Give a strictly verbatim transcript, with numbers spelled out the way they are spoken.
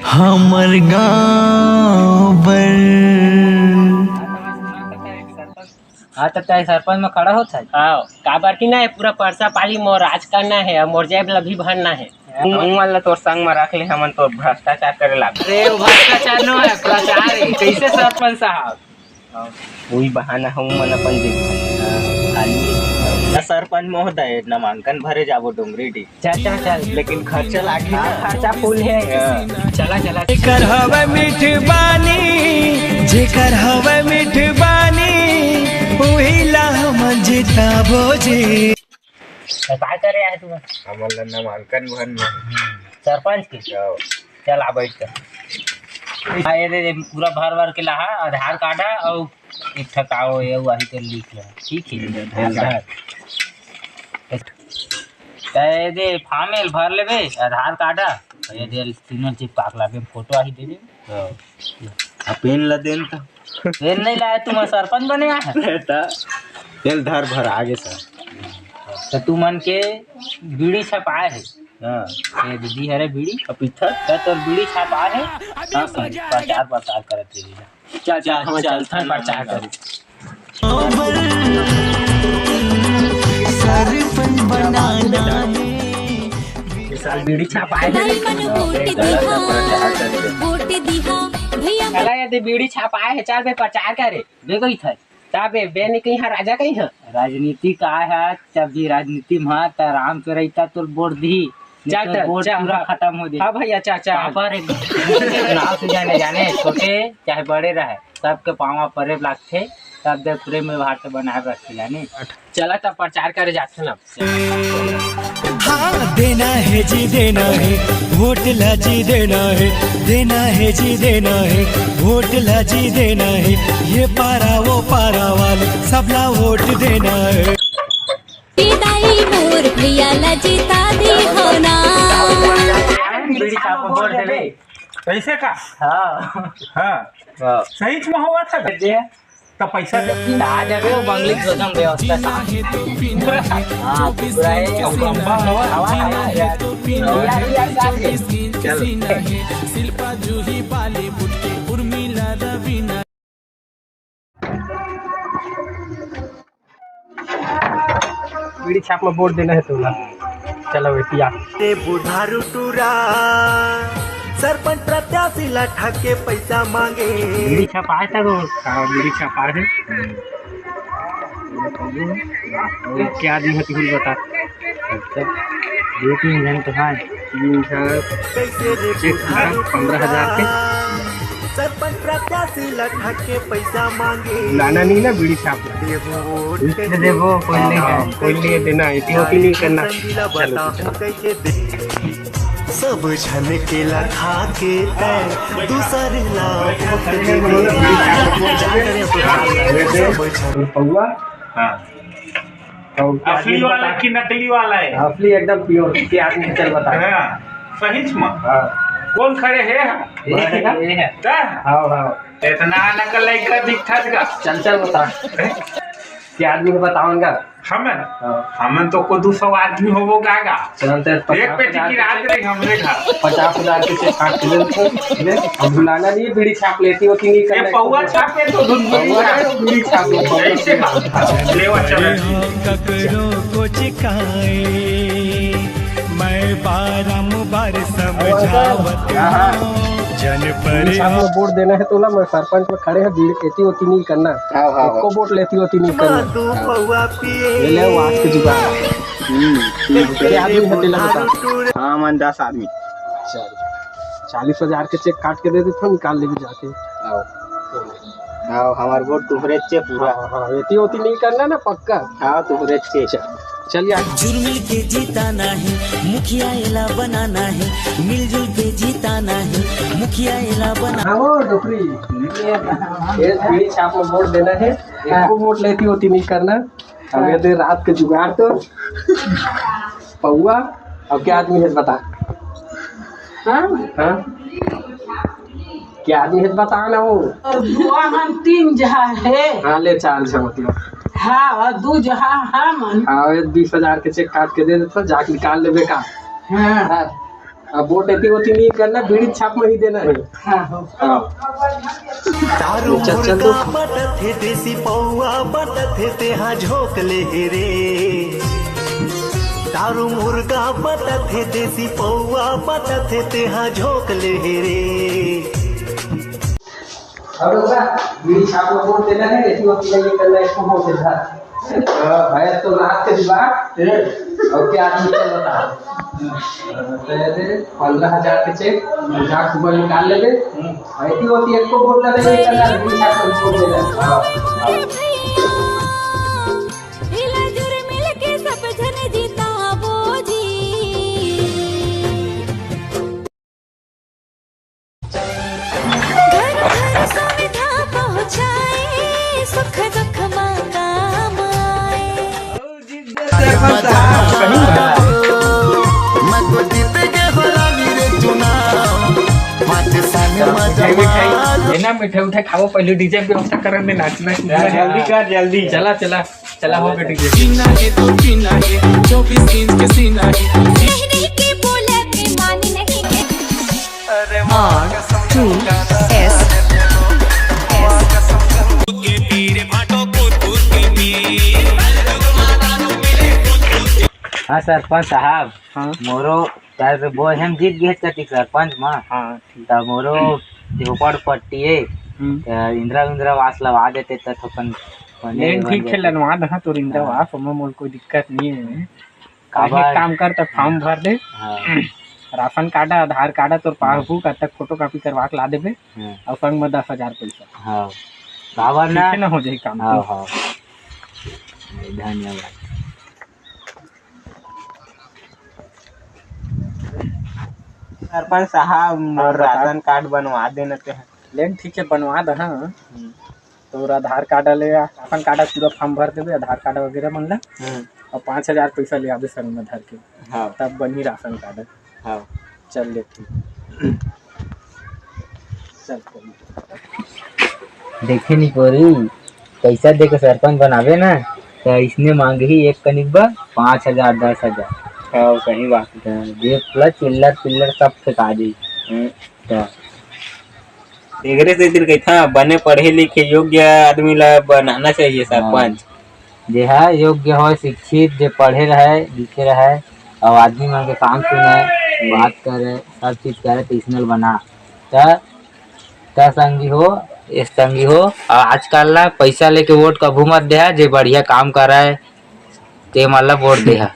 हमर गाँव बर। हाँ, त तय सरपंच में खड़ा होत है। हाँ, काबर कि ना, पूरा परसा पाली मोर राज करना है, अउ मोर जेब ल भी भरना है। हमन ला तोर संग में रख ले, हमन तोर भ्रष्टाचार करे लाग। अरे, वो भ्रष्टाचार नो है, प्रचार है। कैसे सरपंच साहब? वही बहाना हम मन अपन देख। खाली। सरपंच महोदय, नामांकन भरे जाबो डोंगरी डी। चल, चल, चल। लेकिन खर्चा लागही ना। हाँ, खर्चा full है। हाँ। चला, चला। जेकर हवय मीठ बानी, जेकर हवय मीठ बानी, उही ला हमन जिताबो जी। तो का करे आहे तू? हमन ला नामांकन भरना हे। सरपंच के? हाँ। चल आ बैठ कर। हाँ, ये दे, दे, पूरा भर भर के लाहा, आधार कार्ड है और एक ठकाओ ये वही तो लिख ले, ठीक है? हम्म, आधार। तो ये दे form एल भर लेबे, आधार कार्ड आ, ये दे तीनों चिपका के लाबे, फोटो आही दे दे। हाँ। आ पेन ला देन त। पेन नहीं लाया, तुम सरपंच बने आया है। त तेल धर भर आगे सर। तो तू मन के बीड़ी छपाए है। हाँ। ये दीदी हरे बीड़ी। अब पीछा। तो तोर बीड़ी छपाए है। हाँ, सर, प्रचार प्रसार करत रही है। चल, चल, हम चल, चलथन प्रचार करे। सरपंच बनाना है। ये साल बीड़ी छपाए है। दाई मन वोट दिहा, वोट दिहा, भैया। चला यदि बीड़ी छपाए है, चल बे प्रचार करे। बे गई था। ता बे, बे ने कहीं हा, राजा कहीं हा। राजनीति का है, जब भी राजनीति में हा, त राम के रहिता तोर वोट दी। चल, नहीं तो चल, वोट चल, पूरा हाँ। खत्म हो जाए। हाँ भैया, चल, चल। पापा रे, नाम से जाने, जाने, छोटे चाहे बड़े रहे, सबके पाँव परे लागथे, तब देख प्रेम व्यवहार से बनाए रखे, जाने। चला तब प्रचार करे जाथे ना। हाँ, देना है जी, देना है, वोट ला जी, देना है, देना है जी, देना है, वोट ला जी, देना है, ये पारा, वो पारा वाले, सबला वोट देना है। ए दाई मोर भैया ला जिता दी हो ना। बीड़ी छाप में वोट देबे। कैसे का? हाँ। हाँ। हाँ। सही में हुआ था। दे। त पैसा दे। आ जाबे, वो बंगली के एकदम व्यवस्था साफ। पूरा साफ। हाँ, पूरा है। अब खंभा हवा। हवा, हवा, हवा। यार, यार, यार, यार। चल। बीड़ी छाप में वोट देना है तोला। चलो बेटिया। ते बुढ़ारू टूरा, सरपंच प्रत्याशी ला ठग के पैसा मांगे। बीड़ी छपाए था वो, हाँ, बीड़ी छपाए है। और क्या दी है तुम बता। अच्छा, दो तीन जन तो हैं। तीन चार, कैसे रे एक बुढ़ारू लाख पन्द्रह हजार के। टूरा, सरपंच प्रत्याशी ला ठग के पैसा मांगे। लाना नहीं ना बीड़ी छाप। देबो, वोट इसने कैसे देबो, कोई नहीं है, हाँ, कोई नहीं है देना, इतनी होती नहीं करना। संगीला चलो, बताओ चलो। कैसे दे। सब झन के ला खा के तै दूसर ला वोट दे दे। सब झन। पौवा? हाँ। और क्या असली वाला बता? कि नकली वाला है? असली एकदम pure। क्या आदमी चल बता। हाँ, सही में? हाँ। कौन खड़े है? ये है ना? ये है। का? हाँ, हाँ। इतना नकल लइका दिखत का? चल, चल बता। हैं? क्या आदमी को बताऊंगा? हमन? हाँ। हमन तो को दो सौ आदमी होबो गागा। चल, तो एक पचास हजार पेटी की रात रही हमरे घर। पचास हजार के चेक काट के दे दे। अब बुलाना नहीं है, बीड़ी छाप लेती होती नहीं ये करना है। पौवा छापे तो धुंधुरी पौवा छाप। है, बीड़ी छाप है, पौवा। ऐसे बात। लेवा चला। ककरो को चिकाए, मैं बारंबार समझावत हाँ, हाँ। हूँ, जन बीड़ी छाप में वोट देना है तो ना, मैं सरपंच में खड़े हैं, बीड़ी लेती होती नहीं करना। हाँ, हाँ, हाँ। एको वोट लेती होती नहीं करना। तू पौवा पिए। ले ले, वो आज के जुगाड़। हम्म, ठीक है। कितने आदमी है, तेला बता। हाँ, मन दस आदमी। चल, चालीस हजार के चेक काट के दे देता हूँ, निकाल लेबे जाके। आओ। आओ, हमार वोट तुहरे चे पूरा। हाँ, हाँ, एती ओती नहीं करना ना, पक्का। हाँ, तुहरे चे। चल, चल यार। जुर्मिल के जीताना है, मुखिया एला बनाना है, मिलजुल के जीताना है, मुखिया एला बना। हाँ, वो डोकरी। ये बीड़ी छाप में वोट देना है, एको वोट लेती ओती नहीं करना। अब ये दे रात के जुगाड़ तो पौवा, अब क्या आदमी है बता? हाँ? हाँ? क्या आदमी है बता ना वो? और बुआ हम तीन जहा है। हाँ, ले चार जहा मतलब। हाँ, और दो जहा हम। हाँ, ये बीस हजार के चेक काट के दे देता, जाके निकाल लेबे का। हाँ। हाँ। अब वोट एती ओती नहीं करना, बीड़ी छाप में ही देना है। हाँ। दारू मुर्गा बटत हे, देसी पौवा बटत हे, तेहा झोंक ले हे रे। दारू मुर्गा बटत हे, देसी पौवा बटत हे, तेहा झोंक ले हे रे। और होगा, बीड़ी छाप में वोट देना है, एती ओती नहीं करना, इसको वोट देना। हाँ, भाई, तो रात के दिमाग, और क्या आदमी चल बता। तो ये दे, पन्द्रह हजार के चेक, जाके सुबह निकाल लेबे। एती ओती एको वोट ना देबे, चल ना, बीड़ी छाप में वोट देना। हाँ, हाँ। मिला जुल मिल के सब जन जिताबो जी। घर घर सुविधा पहुँचाए, सुख दुख मा काम आए। मैं तो जीत गए हो रानी रे चुनाव। पाँच साल में जमा ये ना मिठाई उठाई खाओ, पहले डीजे पे व्यवस्था करन दे, नाचना जल्दी कर, जल्दी। चला चला चला हो बेटी के। जीना है तो जीना है, चौबीस इंच के सीना है। नहीं नहीं के बोला के मान नहीं के। R two S S। हाँ सरपंच साहब, हाँ। मोरो यार वो हम जीत गए कति सरपंच मा। हाँ। त मोरो झोपड़ पट्टी है। हम्म। त इंदिरा इंदिरा आवास लगा देते त थोकन बने लेकिन बन ठीक है, जाते। लनवा दहा तोर इंदिरा हाँ। आवास, ओमा मोर कोई दिक्कत नहीं है। काबर? काहे काम कर त फॉर्म भर दे, हाँ। राशन कार्ड, आधार कार्ड, तोर पासबुक, अब तक फोटो कॉपी करवा के ला देबे, हाँ। और संग में दस हजार पैसा। हाँ। काबर ना? ठीक है ना, हो जाए काम। हाँ हाँ। धन्यवाद। सरपंच साहब, मोर हाँ, बता। राशन कार्ड बनवा देना ते। लेकिन ठीक है, बनवा दहा। तोर आधार कार्ड ले, राशन कार्ड पूरा फॉर्म भर देबे, आधार कार्ड वगैरह मन ला, हम्म। और पाँच हजार पैसा ले आबे संग में धर के, हाँ। तब बनी राशन कार्ड। हाँ। चल ले ठीक। चल कोई। देखे नहीं कोरी, पैसा दे के सरपंच बनावे ना, त इसने मांगही एक कनिक बर पाँच हजार, दस हजार। हाँ, सही बात। त जेब ला चिल्लर पिल्लर सब फेंका दी। हम्म। त एकरे सेती कहिथा, बने पढ़े लिखे योग्य आदमी ला बनाना चाहिए सरपंच। जेहा योग्य होय, शिक्षित, जे पढ़े रहय, लिखे रहय, अउ आदमी मन के काम सुनय, बात करय, सब चीज करय, त इसने ल बना। त, त संगी हो, ए संगी हो, अउ आजकल ला पैसा लेके वोट कभू मत देहा, जे बढ़िया काम करय, ते मन ला वोट देहा।